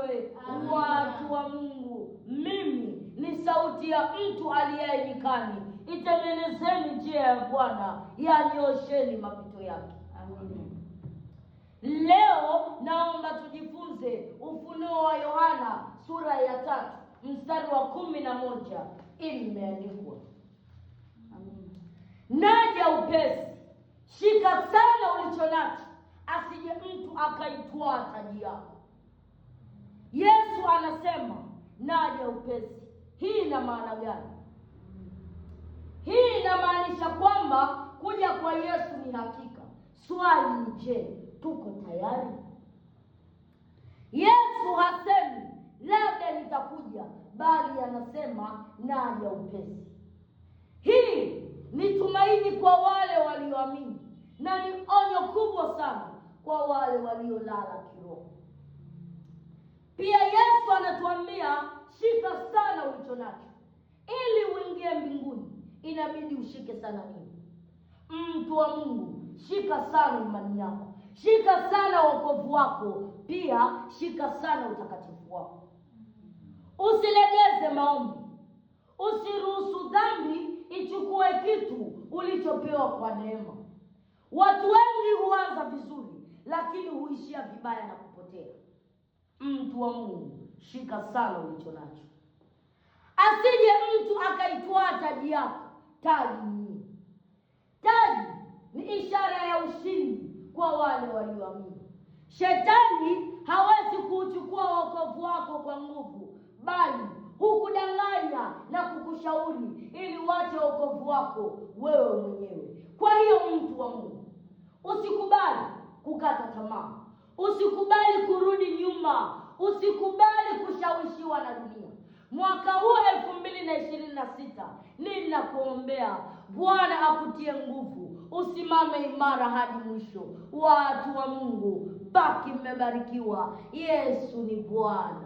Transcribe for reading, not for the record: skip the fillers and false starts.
Atukuzwe. Watu wa Mungu, mimi ni sauti ya mtu aliye nyikani, itengenezeni njia ya Bwana, yanyosheni mapito yake. Amen. Leo naomba tujifunze Ufunuo wa Yohana sura ya 3 mstari wa 11. Imeandikwa, Amen. naja upesi, shika sana ulicho nacho, asije mtu akaitwaa taji yako. Yesu anasema naja upesi. Hii ina maana gani? Hii inamaanisha kwamba kuja kwa Yesu ni hakika. Swali ni je, tuko tayari? Yesu hasemi labda nitakuja, bali anasema naja upesi. Hii ni tumaini kwa wale walioamini na ni onyo kubwa sana kwa wale waliolala kiroho. Pia Yesu anatuambia shika sana ulicho nacho. Ili uingie mbinguni inabidi ushike sana nini? Mtu wa Mungu, shika sana imani yako, shika sana wokovu wako, pia shika sana utakatifu wako. Usilegeze maombi, usiruhusu dhambi ichukue kitu ulichopewa kwa neema. Watu wengi huanza vizuri, lakini huishia vibaya na kupotea. Mtu wa Mungu, shika sana ulicho nacho, asije mtu akaitwaa taji yako. Taji ni nini? Taji ni ishara ya ushindi kwa wale walioamini. Shetani hawezi kuuchukua wokovu wako kwa nguvu, bali hukudanganya na kukushauri ili uache wokovu wako wewe mwenyewe. Kwa hiyo mtu wa Mungu, usikubali kukata tamaa, usikubali kurudi nyuma, usikubali kushawishiwa na dunia. Mwaka huu 2026 ninakuombea Bwana akutie nguvu, usimame imara hadi mwisho. Watu wa Mungu, baki mmebarikiwa. Yesu ni Bwana.